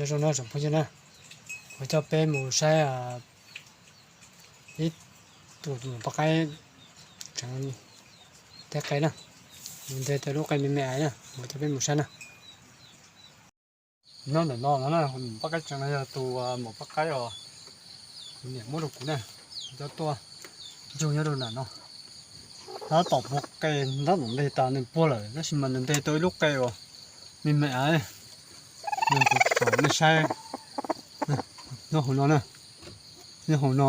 Nyob zoo na tsoom phooj ywg na, kuv coj peb mus saib ib tug maum poj qaib tseem teb qe na, mus nteg tau lub qe me me na, kuv coj peb mus saib na. Nyob ntawm no no na, maum poj qaib tseem no yog tus maum poj qaib uas kuv niam muab rau kuv na, coj tuaj yug nyob rau ntawm no. Tab tom puag qe, tab tom nteg tas nws puag lawm tab sis mas nws nteg tau ib lub qe uas me me na. Kuv tsom nej saib, nyob hauv no na, nyob hauv no,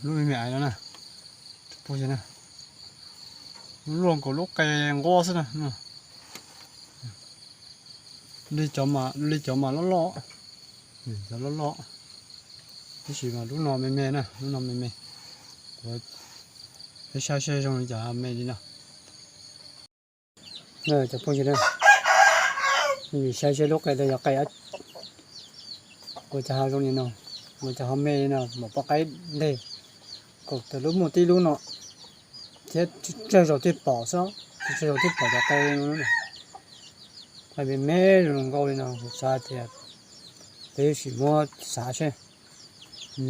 lub me me no na, lub luaj nkaus lub qe nquab xwb na. Li cov mas loj loj, cov loj loj, tab sis mas lub no me me na, lub no me me. Kuv, peb saib seb zoo li cas me li no. Cov phooj ywg na, saib seb lub qe ntawd yog qe ua cas ho zoo li no, ua cas ho me li no, maum poj qaib nteg kom tau lub muaj tib lub no thiab tsawg zaus thiaj pom xwb, tsawg zaus thiaj pom cov qe no. Qe me me zoo nkauj li no, kuv xav tias peb yuav sim muab xav seb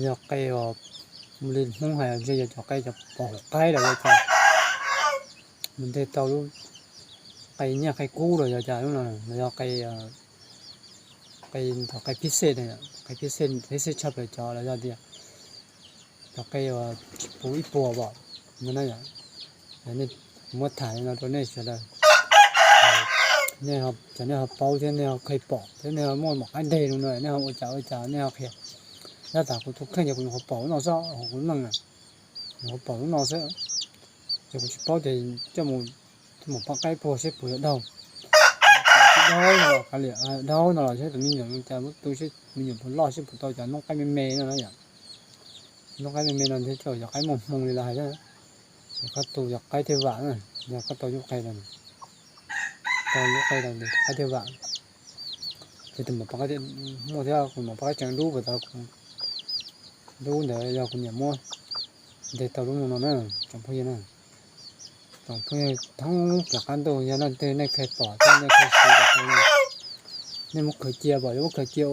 yog qe uas li Hmoob hais ntshe yog cov qe cov pom hauv qaib los yog cas, mus nteg tau lub qe nyiaj qe kub los yog cas lub no los yog qe, qe, qe phib xej, qe phib xej, phib xej tshaj plaws cov los yog tias cov qe uas tsis puv ib puas vom no na yom. Nej, muab tham li no rau nej sawv daws, nej, cov nej ho paub thiab nej ho kheev pom thiab nej ho muaj maum qaib nteg no no nej ho ua cas ua cas nej ho qhia. Tab tas kuv tus kheej ces kuv nyuam qhuav pom lub no xwb, kuv neej na, nyuam qhuav pom lub no xwb, ces kuv tsis paub tias coj mus, coj mus poj qaib puag seb puas yuav daug. Daug no los kav liam, daug no los seb tus me nyuam cas muab tu seb me nyuam puas loj seb puas tau cov noob qaib me me no na yom. Noob qaib me me no thiaj coj yog qaib muaj hmoo li lawv hais thiab. Koj tu yog qaib thiaj vam na, yog koj tau lub qe no, tau lub qe no qaib thiaj vam. Ces tus maum poj qaib muaj thiab, kuv maum poj qaib tseem dub puas tau, dub ntawd yog kuv niam muab nteg tau lub no na, tsoom phooj ywg na. Tsoom phooj ywg thoob plaws qab ntuj yog leej twg nej kheev pom thiab nej kheev siv cov qe no, nej muab khwv cia pom, yuav muab khwv cia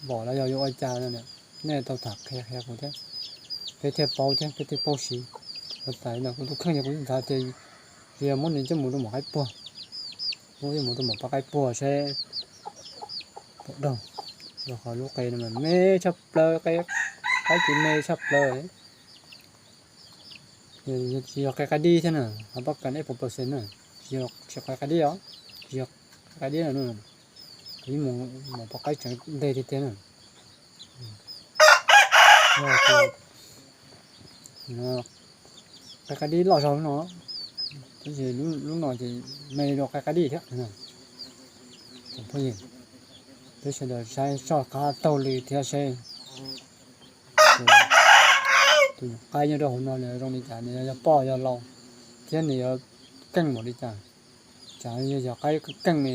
pom los yog yuav ua cas no, nej tau tham qhia qhia kuv thiab, peb thiaj paub thiab peb thiaj paub siv. Ua tas li no kuv tus kheej yog kuv xav tias yog muab nws coj mus rau maum qaib puag, muab coj mus rau maum poj qaib puag seb puas daug, rau qhov lub qe no me tshaj plaws, qaib ces me tshaj plaws. Tsis yog qe qaib dib thiab na, ho pab kas ib puas percent na, tsis yog qe qaib dib os, tsis yog qe qaib dib no, kuv ib mus maum poj qaib tseem nteg tiag tiag na. Qe qaib dib loj zog lub no, tab sis lub no ces me rau qe qaib dib thiab. Tsoom phooj ywg, peb sawv daws saib soj qab taug lw thiab seb tus nyuam qaib nyob rau hauv no nws zoo li cas, nws yog poj yog lau, thiab nws yuav keej npaum li cas. Tsam yog yog qaib keej ne,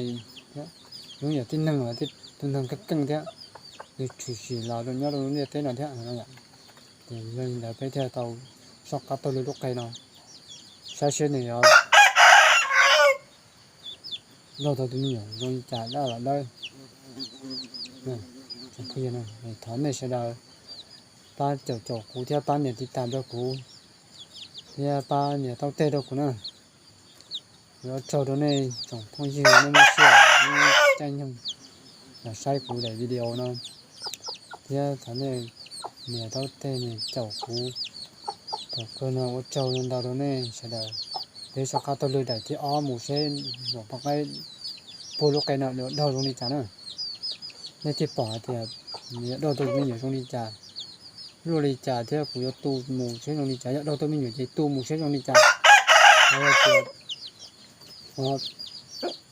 lub yog tib neeg los tus neeg keej keej thiab, yog tshwm sim los rau nyob rau lub ntiaj teb no thiab. Ces yog li ntawd peb thiaj tau soj qab taug lw lub qe no, saib seb nws yuav daug tau tus me nyuam zoo li cas dab los dawb. Thov nej sawv daws pab caum caum kuv thiab pab nias tiv tas rau kuv thiab pab nias taub teg rau kuv na. Ua tsaug rau nej tsoom phooj ywg, nej muaj siab caij nyoog los saib kuv daim video no, thiab thov nej nias taub teg nias caum kuv. Thaum kawg no ua tsaug ntau rau nej sawv daws. Peb soj qab taug lw daim thib ob mus seb maum poj qaib puag lub qe no yuav daug zoo li cas na. Nej thiaj pom hais tias nws yuav daug tau me nyuam zoo li cas, luaj li cas thiab kuv yuav tu mus seb zoo li cas, yog daug tau me nyuam ces tu mus seb zoo li cas. Yog tias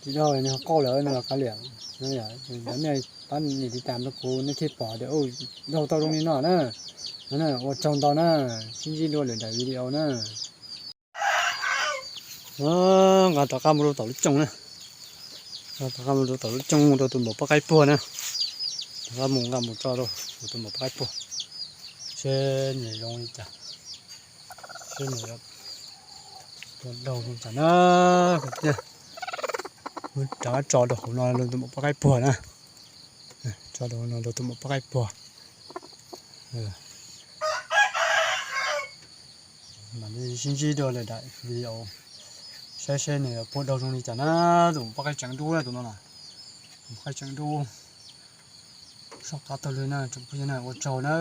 tsis daug nej ho qauj lawm no los kav liam. Nej pab nias tiv tas rau kuv nej thiaj pom tias daug tau zoo li no na. Ua tsaug ntau na, sib ntsib dua lwm daim video na. Nqa rov qab mus rau tom lub cooj na. Nqa rov qab mus rau tom lub cooj mus rau tus maum poj qaib puag na. Rov qab mus nqa mus tso rau tus maum poj qaib puag, seb nws zoo li cas, seb nws yuav daug zoo li cas na. Kwv tij, Rov tso rau hauv no rau tus maum poj qaib puag na. Tso rau hauv no rau tus maum poj qaib puag. Mam li sib ntsib dua lwm daim video saib seb nws puag daug zoo li cas na. Tus maum poj qaib tseem dub na, tus no na. Maum poj qaib tseem dub. Soj qab tag li na tsoom phooj ywg na, ua tsaug na.